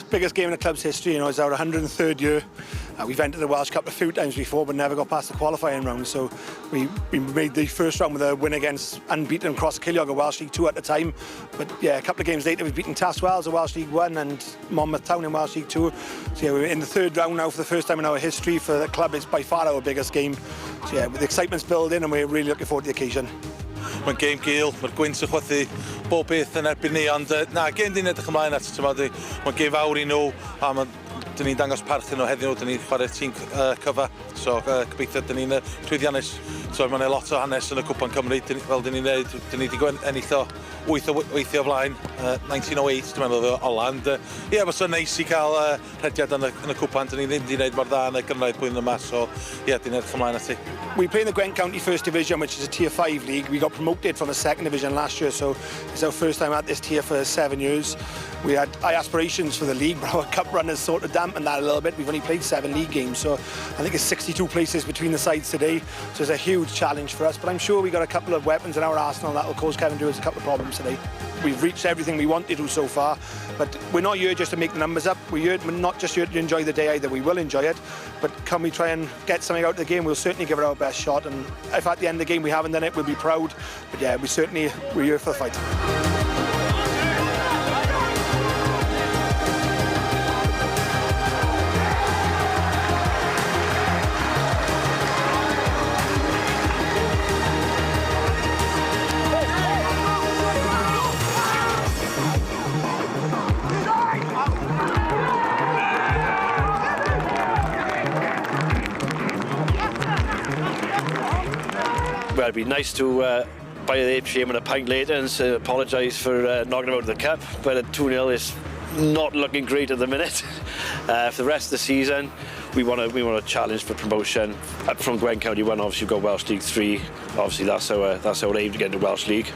Biggest game in the club's history, it's our 103rd year. We've entered the Welsh Cup a few times before, but never got past the qualifying round. So we made the first round with a win against unbeaten Cross Ceiliog of Welsh League 2 at the time. But yeah, a couple of games later, we've beaten Tass Wells of Welsh League 1 and Monmouth Town in Welsh League 2. So yeah, we're in the third round now for the first time in our history. For the club, it's by far our biggest game. So yeah, the excitement's building and we're really looking forward to the occasion. Mae'n gêm gul, mae'r gwynt yn chwythu, bob beth yn erbyn ni, ond na, gêm dyn edrych ymlaen at, mae'n gêm fawr i nhw, a mae'n dyn ni'n dangos parch nhw heddiw, dyn ni'n chwarae'r tîm cyfa, so gobeithio dyn ni'n llwyddiannus. So mae'n lot o hanes yn y Cwpan Cymru, fel dyn ni'n neud, dyn ni wedi ennill o 8 o weithio o flaen, 1908, dwi'n meddwl oedd ola, ond ie, yeah, fysa'n neis i cael rhediad yn y cwpan, dyn ni ddim wedi gwneud mor dda yn y gynghrair blwyddyn yma, so ie, yeah, dyn edrych ymlaen ati. We play in the Gwent County First Division, which is a Tier 5 league. We got promoted from the second division last year, so it's our first time at this tier for 7 years. We had high aspirations for the league, but our cup run has sort of dampened that a little bit. We've only played seven league games, so I think it's 62 places between the sides today. So it's a huge challenge for us, but I'm sure we got a couple of weapons in our arsenal that will cause Cefn Druids a couple of problems today. We've reached everything we wanted to so far, but we're not here just to make the numbers up. We're not just here to enjoy the day either. We will enjoy it, but can we try and get something out of the game? We'll certainly give it our best shot, and if at the end of the game we haven't done it, we'll be proud. But yeah, we're here for the fight. Well, it'd be nice to buy the chairman a pint later and say, apologise for knocking him out of the cup, but at 2-0 is not looking great at the minute. For the rest of the season, we want to challenge for promotion. Up from Gwent County 1, obviously we've got Welsh League 3. Obviously that's our aim, to get into Welsh League.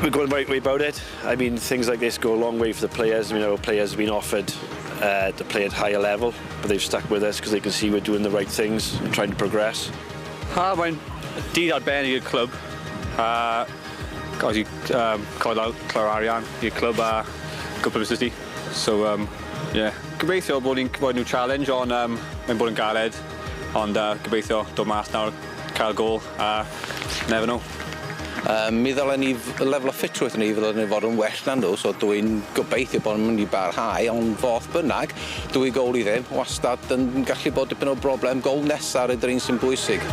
We're going the right way about it. I mean, things like this go a long way for the players. I mean, our players have been offered to play at higher level, but they've stuck with us because they can see we're doing the right things and trying to progress. Ha, mae'n dydd arbennig i'r clwb. Obviously, codi lawr arian i'r clwb a good publicity. So, yeah. Gobeithio bod ni'n bod nhw challenge, ond mae'n bod yn galed. Ond gobeithio dod mas nawr, cael gol, a never know. Mi ddylen ni, y lefel o ffitrwydd ni, ddylen ni fod yn well na nhw, so dwi'n gobeithio bod yn mynd i barhau, ond fodd bynnag, 2 gôl i ddim, wastad yn gallu bod dipyn o broblem, gol nesaf ydy'r un sy'n bwysig.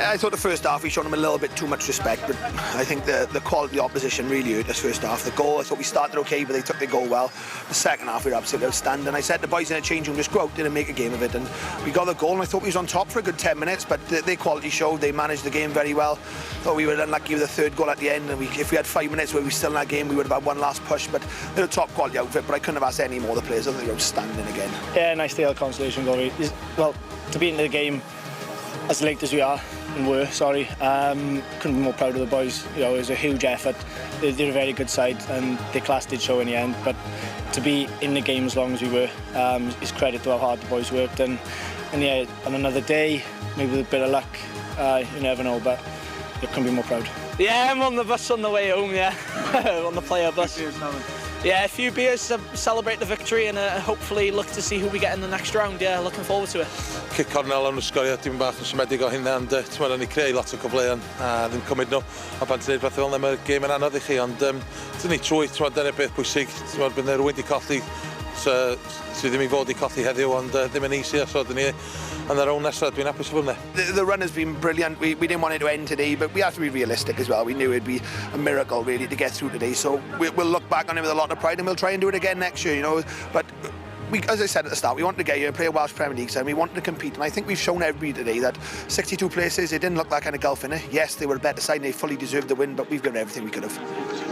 I thought the first half we showed them a little bit too much respect, but I think the quality of opposition really hurt us first half. The goal, I thought we started okay, but they took the goal well. The second half we were absolutely outstanding. I said to the boys in the change room, just go out there and make a game of it. And we got the goal, and I thought we was on top for a good 10 minutes, but their quality showed. They managed the game very well. Thought we were unlucky with the third goal at the end, and if we had 5 minutes where we were still in that game, we would have had one last push. But they're a top quality outfit, but I couldn't have asked any more of the players. I think they were outstanding again. Yeah, nice to get a consolation goal. Well, to be in the game as late as we are and were, sorry, couldn't be more proud of the boys. It was a huge effort. They're a very good side, and their class did show in the end. But to be in the game as long as we were is credit to how hard the boys worked. And yeah, on another day, maybe with a bit of luck, you never know, but you couldn't be more proud. Yeah, I'm on the bus on the way home, yeah. On the player bus. Yeah, a few beers to celebrate the victory and hopefully look to see who we get in the next round. Yeah, looking forward to it. Cic cornel am sgorio, dim bach yn siomedig o hynna, ond ti'n meddwl, ni creu lot o cyfleon a ddim cymryd nhw. A pan ti'n neud pethau fel yna, mae'r gêm yn anodd i chi, ond dyn ni trwy, ti'n meddwl, dyna beth bwysig, ti'n meddwl, bydd rhywun wedi colli, so, sydd ddim i fod i colli heddiw, ond ddim yn easy, so dyn ni yn y rownd nesaf, dwi'n hapus o fod yna. The run has been brilliant. We didn't want it to end today, but we have to be realistic as well. We knew it'd be a miracle, really, to get through today. So we'll look back on it with a lot of pride and we'll try and do it again next year. But We, as I said at the start, we wanted to get here and play a Welsh Premier League side. We wanted to compete, and I think we've shown everybody today that 62 places, it didn't look that kind of gulf in it. Yes, they were a better side and they fully deserved the win, but we've given everything we could have.